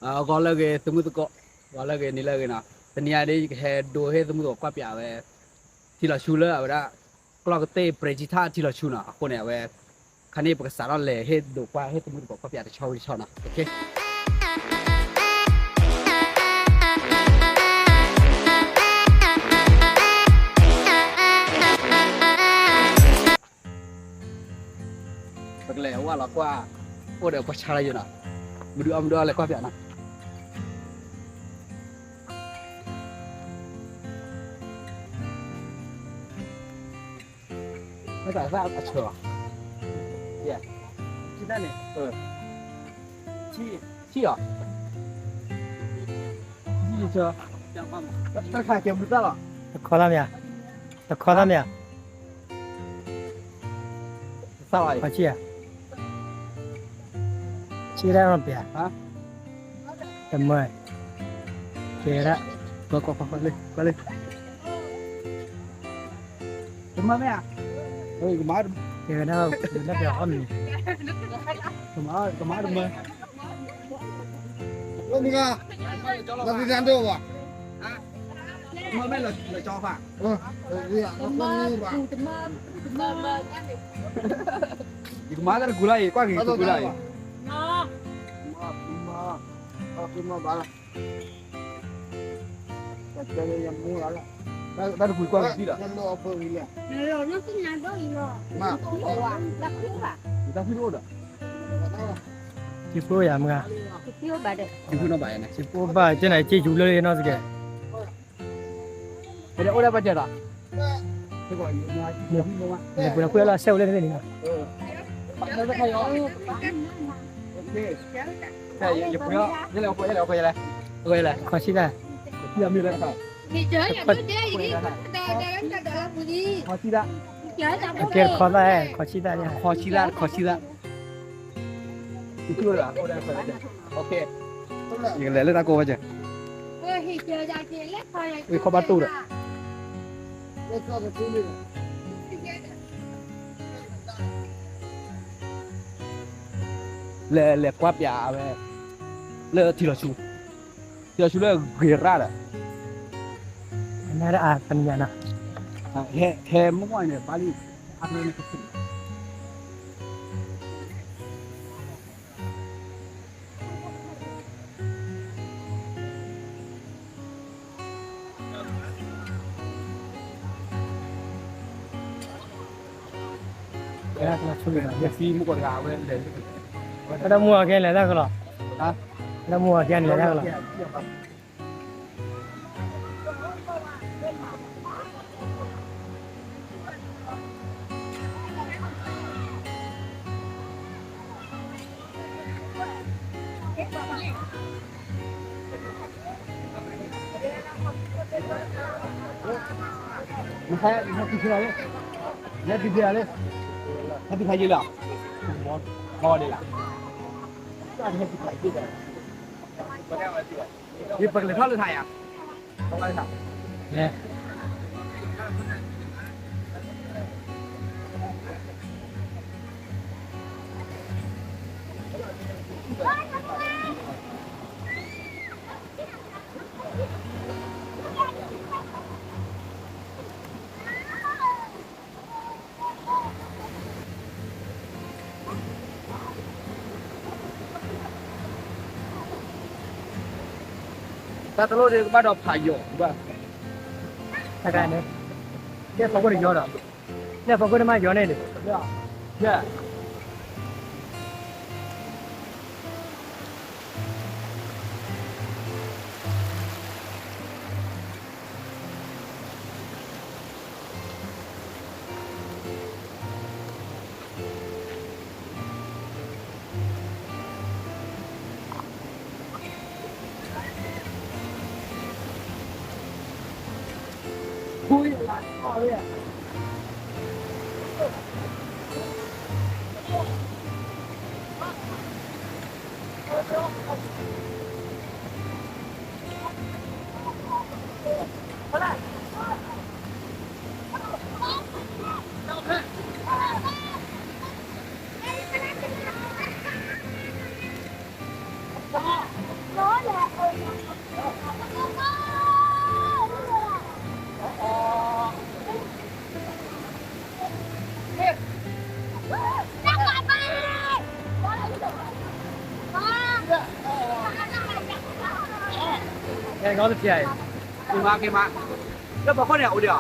ဂီၤလၢအဂ့ၤ သုးမုၢ်သကိး, ဂီၤလၢအဂ့ၤ နံၤလၢအဂ့ၤနီၤ, တနံၤအံၤဒ် ယကဟဲဒိဟ့ၣ်သုးမုၢ်သကိးကွၢ်ပၠးဝဲ ထံလီၤဆူလၢအဝဲဒၣ် ကျီၢ်ကတ့ၢ်ပြဲၤကံထၣ်ထံလီၤဆူနီၤ, အဃိန့ၣ် အဝဲ ခါန့ၣ် ပကစးထီၣ်လဲၤဟ့ၣ်ဒိးကွၢ်ဟ့ၣ်သုးမုၢ်သကိးကွၢ်ပၠးတဆီဝံၤတဆီနီၤ, ပကလဲၤဝဲလီၤကွၢ်, အိၣ်ဒီးကွၢ်ဆါလၢယနီၤ, မဒုးအီၣ်မဒုးအီလဲၤကွၢ်ပၠးနီၤ. မ့ၢ်တၢ်သၣ်အဆၢဘၣ်, ထံၣ်န့ၣ်, ထံၣ်အီၤ, ထံၣ်ဆၢ, တၢ်ခါကဲမုၢ်သၣ်လီၤ, တခီသၣ်မ့ၢ်ဧါ, တခီသၣ်မ့ၢ်ဧါ, သၣ်လီၤ, ခီဆံၣ်ဧါ, ဆံၣ်တၢ်နီၢ်ပၠး, တမၢ, ကဲဒၣ်, ကွၢ်လၢ, ကွၢ်လၢ တမၢမ့ၢ်ဧါ, ကမၤ, ကမၤတမၢ, မ့ၢ်လၢ, ယကမၤတၢ်တကူလၢအံၤ ကွၢ်က့ၤတကူလၢအံၤ, တၢ်တကူကွၢ်က့ၤသံဒီး, တၢ်ဖုၣ်တအိၣ်ဒီး, စ့ဖိယၤမုၢ်ဂၤ, စ့ဖိဘၣ်ကဲန့ၣ် စ့ယူၤလၢနီၢ်စကဲး, အိၣ်ဒၣ်ဘၣ်ကဲဒီး, ပှၤနၢ်ပှဲၤလီၤဆဲးအိၣ်လၢန့ၣ်န့ၣ်, ခီဆံၣ်တၢ်, ခီဆံၣ်တၢ်, ခီဆံၣ်တၢ်, ခီဆံၣ်တၢ်, ခီဆံၣ်တၢ်, ယကလဲၤလၢတၢ်ကိးဝဲကဲ, ဝံၤခီဘၣ်တူၢ်ဒီး, လဲၤလဲၤကွၢ်ပၠးဝဲ, လၢထံလီၤဆူ, ထံလီၤဆူလၢဂ့ၤရၣ်ဒီး, ဟဲမုၢ်ဂီၢ်န့ၣ် ဘၣ်လံ, အါန့ၣ်ကသံၣ် တၢ်မူအီၤကဲလဲၤတၢ်ကလီၤ, တၢ်မူအီၤကဲလဲၤတၢ်ကလီၤ. ပကလဲၤထီၣ်လၢထါယၤ, လဲၤ တၢ်တလိၣ်ဒ်ကဘၣ်ဒီးဖးယိာ်ဘၣ်, တၢ်န့ၣ်, လၢဖီခိၣ်တယီဒီး, လၢဖီခိၣ်တမ့ၢ်ယီန့ၣ်ဒီး, ကဲ က့ၤမး က့ၤမး, လၢပှၤဃိန့ၣ် အိၣ်ဒံးဧါ,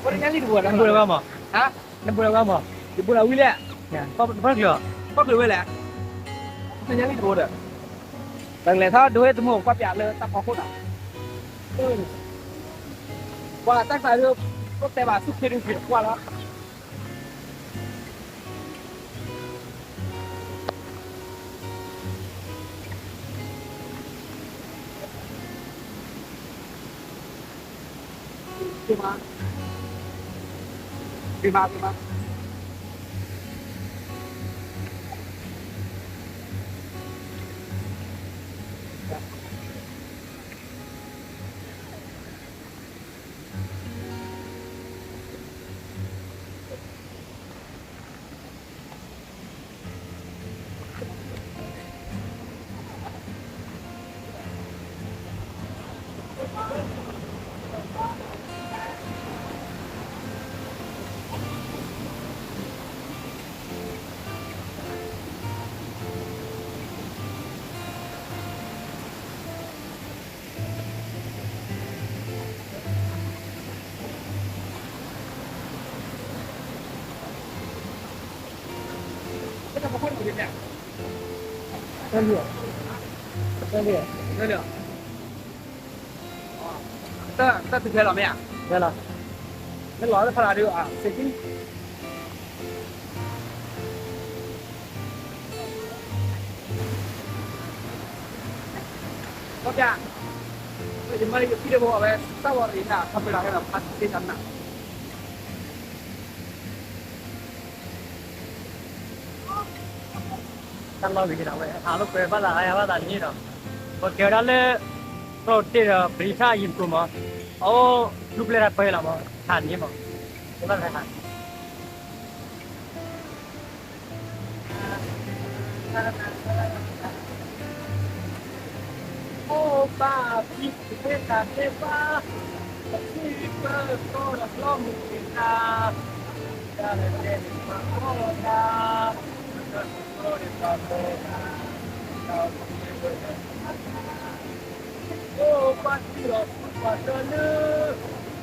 ဟဲဒီး နဘူးလၢၤဝဲမး, နဘူးလၢၤဝဲမး, ယဘူးလၢၤဝံၤလဲၣ်, ဖီၣ်ချုးအီၤ, ဖီၣ်ချုးဝဲလဲၣ်, တၢ်လဲၤထီၣ်ဒိဝဲသမူကွၢ်ပၠးလၢတၢ်ဖီခိၣ်နီၤ, ပှၤတၢ်ကျါဒုး, အိၣ်တဲဘၣ်သူၣ်ခ့ဒုးက့ၤတကွၢ်လီၤ. တၢ်တုၤဖဲလီၤမ့ၢ်ဧါ, ဖဲလီၤ, မ့ၢ်လီၤလၢဖးလီၤဒုး, စ့ၢ်ကီး ကီၢ်ပၠး, ယမ့ၢ်ယဖံးတဘိအဝဲ စၢ်ဝီၤရံၤန့ၣ် ခီဖျိလီၤဟဲလီၤဖးသ့တၢ်နး, တၢ်လီၢ်ဂ့ၤဒီးဝဲ ဟးလိာ်ကွဲဘၣ်သး ဟးယၤဘၣ်သးန့ၣ်ဒီး, ပကဲဝဲဒၣ်လၢ ကျိၣ်တ့ၢ်ဒီး ပရံထၢၣ်ယံၤပူၤမး, အအိၣ်လူၤပျဲၢ်တၢ်ပၢလီၤမး, ဟးန့ၣ်မး, ကဲဘၣ်သးဟး အိၣ်ဘၣ်ဖံးသ့တၢ်သ့ဘၣ်, ပဖံးပၢၢ်ကီဒီးဘျီမုၢ်က့ၤတၢ်, တၢ်ရဲၣ်ကျဲၤန့ၣ်ပှၤကီတၢ်, ပကီန့ၣ်ပှၤကီတၢ်, တၢ်အိၣ်ဖှိၣ်န့ၣ်ဝဲ, အိၣ်ပှၤထံၣ်လီၤဆူပှၤကလုာ်, ဆူပှၤကလုာ်ဒီးနဲၣ်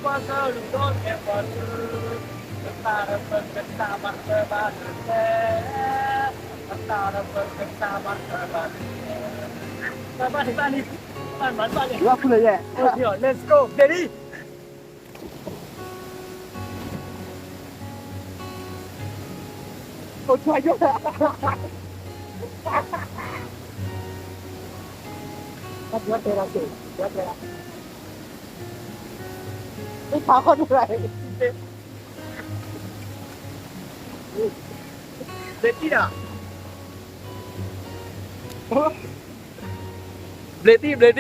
ပှၤကလုာ်, ပသးဒီးပကစၢ်ဘၣ်ထွဲဘၣ်တၢ်လဲၣ်, ပသးဒီးပကစၢ်ဘၣ်ထွဲဘၣ်တၢ်လဲၣ်, ဘၣ်ဘၣ်တဘၣ်လံ, ဘၣ်မၤတဘၣ်လံ, let's go, ready. ဘျ့တံၢ်ဒီး, ဘျ့တံၢ် ဘျ့တံၢ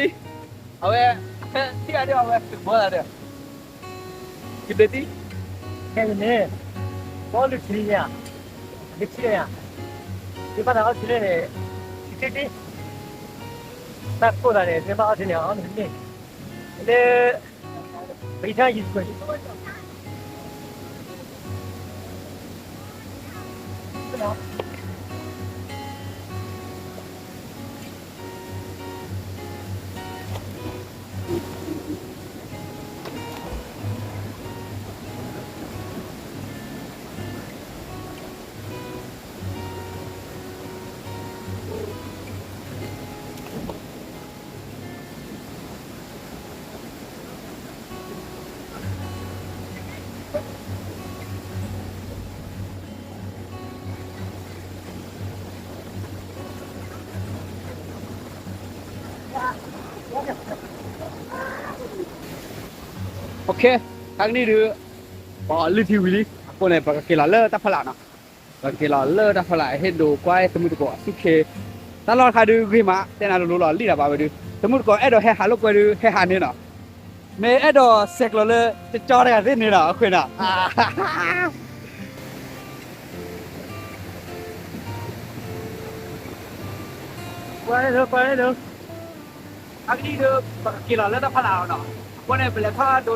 ်, အဝဲ, ထံၣ်အဒၣ်အဝဲ ဘီသးဒီး ယဘျ့တံၢ်, ခဲအံၤန့ၣ်, ဘီလူၤထံယၤ, ကထံၣ်ယၤ, ယဘၣ်သးအီထံန့ၣ်, ထံထံထံ, တၢ်ကိၢ်သးန့ၣ် ယဘၣ်အီထံန့ၣ် အီနမ့ၢ်, ယ လၢ ပကထါယံၤကွဲး ဟါကနံၣ်ဒုး ပှၤလုၢ်ထံဝံၤလံ အဃိန့ၣ် ပကက့ၤလီၤလၢတၢ်ဖီလာ်နီၤ, ပကက့ၤလီၤလၢတၢ်ဖီလာ် ဟ့ၣ်ဒိးကွၢ်သမုၢ်သကိးအသူၣ်ခ့, တၢ်လီၢ်တခါဒုးဂ့ၤမး တဲနၤလိၤလိၤလီၤ လံၣ်ဒၣ်ဘၣ်ဝဲဒုး သမုၢ်သကိးအဲၣ်ဒိးဟဲဟးလိာ်ကွဲဒုး ဟဲဟးန့ၣ်နီၤ, မ့ၢ်အဲၣ်ဒိးဆဲးကျိးလၢ ကၠီတဂၤသ့ၣ်န့ၣ်နီၤ အဃိနီၤ ကွၢ်လၢဒိး ကွၢ်လၢဒိး အဂ့ၢ်ဒ်ဒီး ပကက့ၤလီၤလၢတၢ်ဖီလာ်လီၤနီၤ, အဃိန့ၣ် ပလဲၤထီၣ်ဒိတၢ်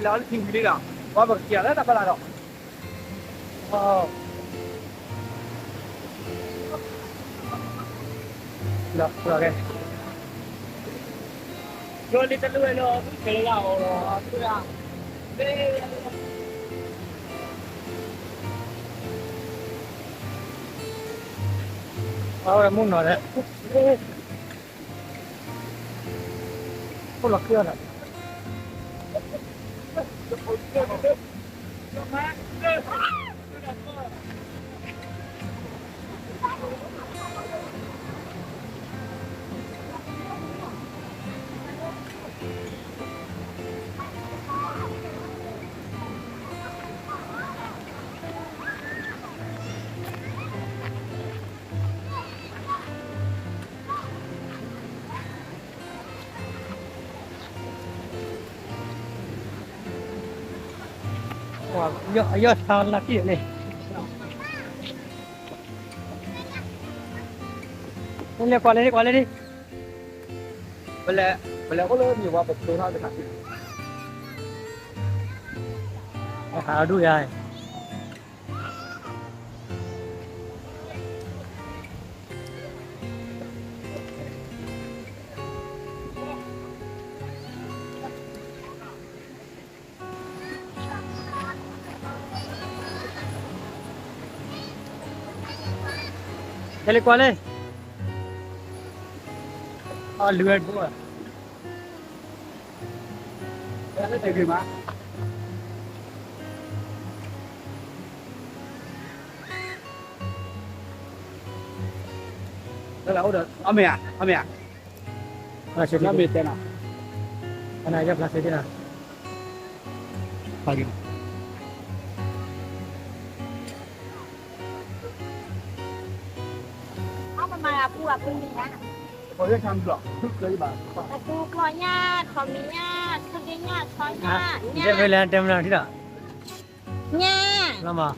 အိၣ်မူလၢတၢ်ဖီခိၣ်ဝံၤလံ ပလဲၤအီၤလၢထံဝံၤလံဒီး ပှၤပကက့ၤလီၤလၢတၢ်ဖီလာ်ဒီး အဝဲမုၢ်နီၤဒဲး အိၣ်လီၤဃံအီၤဒီး အယီၢ်ဆါလၢကံၢ်န့ၣ် ကွၢ်လၢဒံး ကွၢ်လၢဒံး ပလဲၤအိၣ်လၢမ့ၢ်ဝါပကတိၤထီၣ်တခါ ဟးဒူၣ်ယါ ကဲလံကွၢ်လံ အလုၢ်ဝဲတဘိ လၢတဂ့ၤမး လၢလၢအိၣ်ဒီး အီၣ်မ့ၢ်ဧါ အီၣ်မ့ၢ်ဧါ ဖျါစ့ၢ်ကီး အီၣ်မ့ၢ်တဲနီၤ အနယီၢ်ဖျါစ့ၢ်ကီးနီၤ ဖျါက့ၤ အီၣ်မ့ၢ်မၤအပူၤအပူၤမ့ၢ်ဧါ အပူၤကျီၢ်ညၣ် ထီၣ်မံၤညၣ် ဆၢဒ့ညၣ် ဆီညၣ် ညၣ် တဲမနုၤထံဒီး ညၣ် လီၤမး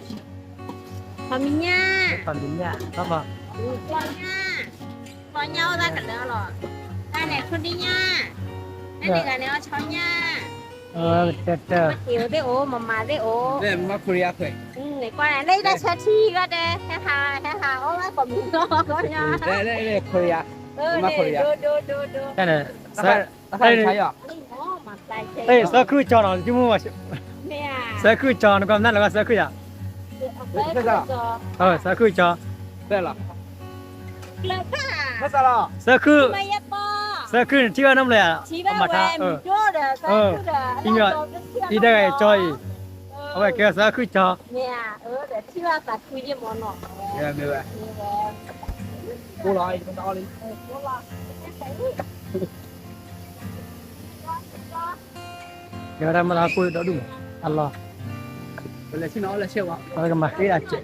ထီၣ်မံၤညၣ် ထီၣ်မံၤညၣ် လီၤမး ကျီၢ်ညၣ် ကျီၢ်ညၣ်အိၣ်သၣ်ကလၢလီၤ တၢ်န့ၣ် ဆၢဒ့ညၣ် တၢ်န့ၣ်ဂၤန့ၣ် အီၣ်ဆီညၣ် တၢ် မ့ၢ်သ့ၣ်အိၣ် မမၤသ့ၣ်အိၣ် မ့ၢ်မၤခိရံယါခွဲး န့ၣ်ကွၢ်န့ၣ် လၢအံၤတၢ်ဆၢထံဂီၢ်တဲ ဟဲဟး ဟဲဟး အီၣ်ဝဲကိးမံၤလီၤ ကျီၢ်ညၣ် လၢ လၢ လၢခိရံယါ မ့ၢ်မၤခိရံယါ တၢ်န့ၣ် သၢခုကၠီနီၤ သၢခုကၠီနီၤ နကွၢ်မနုၤလဲၣ် သၢခုကၠီ သၢခုကၠီ သၢခု သၢခုန့ၣ်ထံၣ်ဘၣ်နီတဘျီဧါ မၤထါ အံၤတဂၤကၠီအံၤ အဝဲကဲသၢခုကၠီ မ့ၢ်ဝဲ ကဲဝဲဒၣ်မ့ၢ်လၢအကိၢ်ဒီဒူၣ်မး အလီၢ် ပလဲၤဆ့ၣ်နီၤ ပလဲၤဆ့ၣ်ဝါ ပကမၤဃ့အစဲ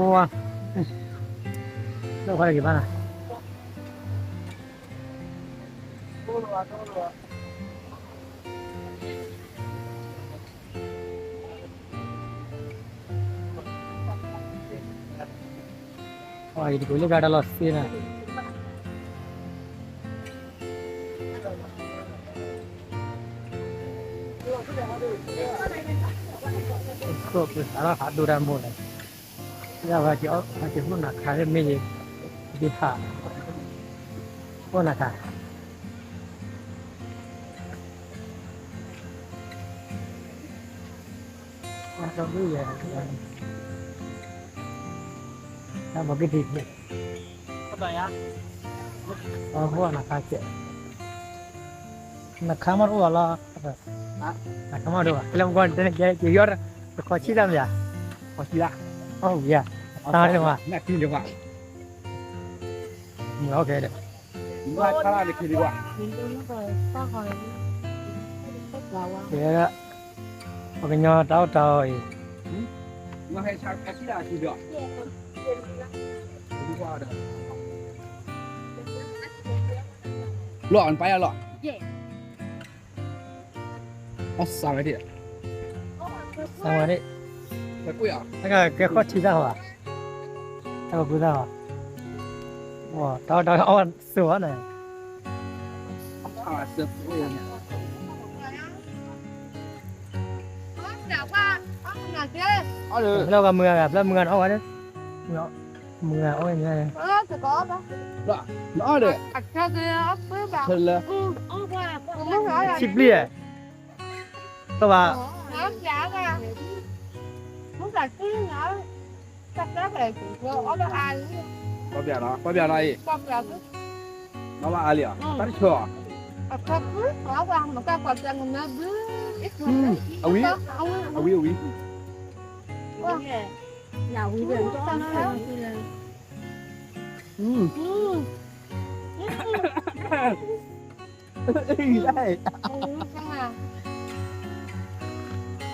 း ဝါ လၢခွါတဂ့ၤဘၣ်နၤ ယတကိးလၢဂၤတၢ်လီၤသ့န့ၣ်, ခိၣ်ပသးထီၣ်ဟးဒိၣ်တၢ်မိၢ်န့ၣ်, ယဝဲက့ၤအိၣ်နၤခါမ့ၢ်ယ, ဒ်ဟး, အိၣ်နၤခါ နခါမ့ၢ်တအိၣ်ဘၣ်လီၤ, နခါမ့ၢ်တအိၣ်ဘၣ်, ကဲလၢမကွၢ်တန့ၣ်ကဲက့ၤယီၢ်, တခီဆံတၢ်မ့ၢ်ဧါ, ခီဆံလၢ, အဝံၤဧါ, တၢ်န့ၣ်မ့ၢ်, မ့ၢ်အိၣ်ခဲဒီး ကဲ, ပှၤကညီတၢ်အိၣ်တၢ်အီၣ်အံၤ, လီၤ, နပာ်ယၤလီၤ, အစးဝဲဒၣ်, စးဝဲဒၣ်, တၢ်ကကဲခီၣ်ထံးတၢ်ဟီ, တၢ်ကကူတၢ်ဟီ, တၢ်အီၣ်တၢ်အီၣ်စိၤဘၣ်န့ၣ် လၢကမုာ်ဂၤ ဖျၢၣ်မုာ်ဂၤန့ၣ်အီၣ်ဝဲန့ၣ်, မုာ်ဂၤအီၣ်ဝဲန့ၣ်, နအီၣ်ဒီး, ဆံပျံၢ်, တဘၣ်, ပျၢ်နီၤ, ပျၢ်နီၤအံၤ, နီၢ်ဘၣ်အါလံ, တၢ်တဆၢ, အဝံၤ, အဝံၤ, အဝံၤ, အဝံၤက့ၤ,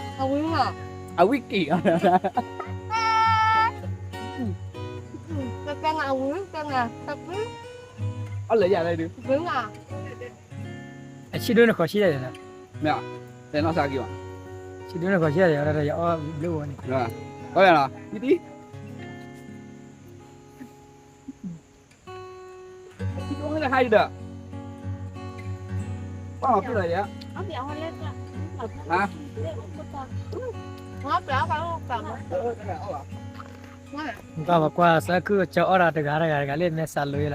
အဝံၤ, အီၣ်လၢယၤလၢဒုး, အဆံဒိၣ်န့ၣ်ဃီၤဆံဒၣ်ယၤ, မ့ၢ်, တဲနီၢ်ဆါက့ၤဘၣ်, ဆံဒိၣ်န့ၣ်ဃီၤဆံဒၣ်ယၤ ယအီၣ်ဘျုးဝဲန့ၣ်, အီၣ်ယၤလီၤ, တံတံ ဒီး, ကွၢ်ကွၢ် သၢခုကၠီအီၣ်တၢ်တဂၤတဂၤတဂၤလၢမဲာ်ဆှးလိၤလီၤ,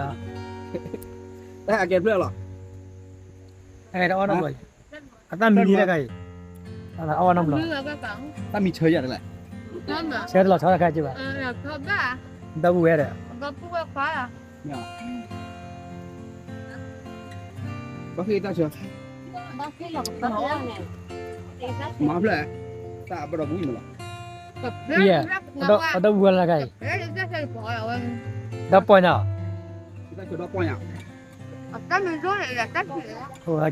တၢ်ကဲဖျၢၣ်လီၤ, တၢ်အီၣ်နီတဘျီ, အတၢ်မံလံတခါအံၤ, အီၣ်ဝဲနီတဘျီ, တၢ်မံဆၢယၤတလဲၣ်, ဆၢတလီၤဆီတခါက့ၤဘၣ်, ဒီပုၢ်ဝဲၢ်ဒီး, ဘၣ်ဃ့တၢ်ဆၢ, မၤဖျၢၣ်, တၢ်ဘၣ်ဒီးပူၤမးလီၤ, အဒီပုၢ်ဝဲၢ်လၢတခါအံၤ, ဒီပီၢ်ညါ, ဒီပီၢ်ညါ, အိၣ်ဟဲက့ၤ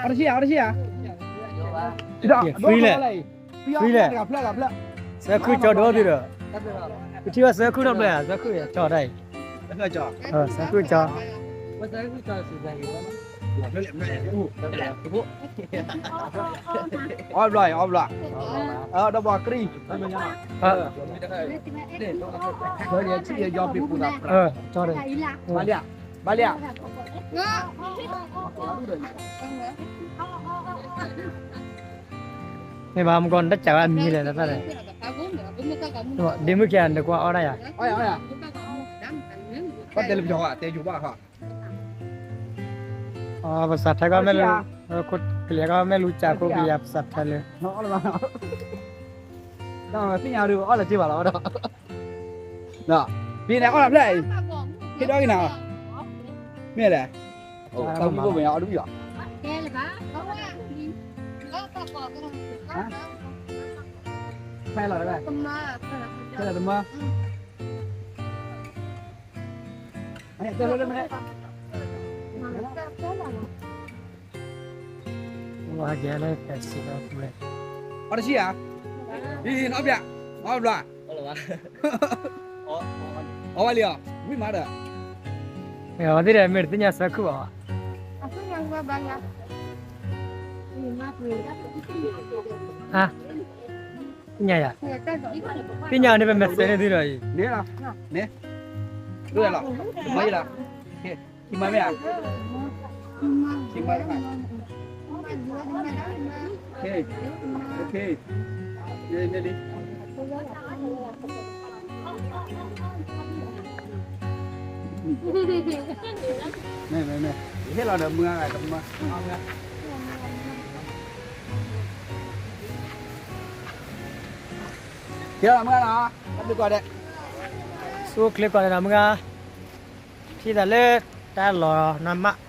ဟး တဆံယၤ, တဆံယၤ, free လဲၣ်, free လဲၣ်, သၢခုကၠီဒိၣ်သုဒီး, ပထံၣ်ဘၣ်သၢခုနီတဘျီဧါ, သၢခုကၠီတၢ်အံၤ, သၢခုကၠီ, အီၣ်ဘျီအံၤ အီၣ်ဘျီ, ဒီးပှၤကရံၣ်, ကၠီဒီး, ဘၣ်လံဧါ, ဘၣ်လံဧါ, မ့ၢ်ဘၣ်မကီၢ်နတၢ်စံးဝဲအမံၤလဲၣ်, တၢ်လဲၣ်, ဒ့မုၣ်ခံဂၤနကွၢ်အီၣ်ဒၣ်ယၤ, ဘၣ်တဲလၢပယီၤတဲယိၤဘၣ်ဟါ, ပစးထီကီၢ်မ့ၢ်လူၤ, ကလံၤကီၢ်မ့ၢ်လူၤစးခိၣ်ကယၤပစးထီလၢ, သ့ၣ်ညါဒုးအီၣ်လၢၤက့ၤဘၣ်လီၤဒီး, ဖဲန့ၣ်အီၣ်လၢဖျၢၣ်အံၤ, ဖဲဒီးက့ၤနၤ, မ့ၢ်လဲၣ်, တၢ်မုၢ်ဘိမ့ၢ်အီၣ်တမံၤဘၣ်, ဖဲလီၤ, ဖဲလီၤတမၢ အီၣ်တဆံဧါ, အီၣ်ဘျီ, အီၣ်ဘျီ, အီၣ်ဝဲလံဧါ, ဝံၣ်မးဒီး, အဝဲသ့ၣ်ဒီးမ့ၢ်တသ့ၣ်ညါသၢခုဘၣ်, ဟါ သ့ၣ်ညါယၤ, သ့ၣ်ညါန့ၣ် ပမဲာ်သဲန့ၣ်သုဒီးအံၤ, န့ၣ်လီၤ, န့ၣ်, လီၤ, မ့ၢ်လီၤ, ခံမၢမ့ၢ်ဧါ, ခံမၢ, မ့ၢ်, မ့ၢ်, မ့ၢ်, ဟ့ၣ်လီၤဒီးမုၢ်ဂၤတမၢ, ဟ့ၣ်လီၤမုၢ်ဂၤလီၤ, တၢ်ဘျုးကိးဂၤဒဲး, ဆိၣ်ချ့ကိးဂၤဒဲးနီၤမုၢ်ဂၤ, ထံၣ်သးလၢတၢ်လီၢ်နီၤမး,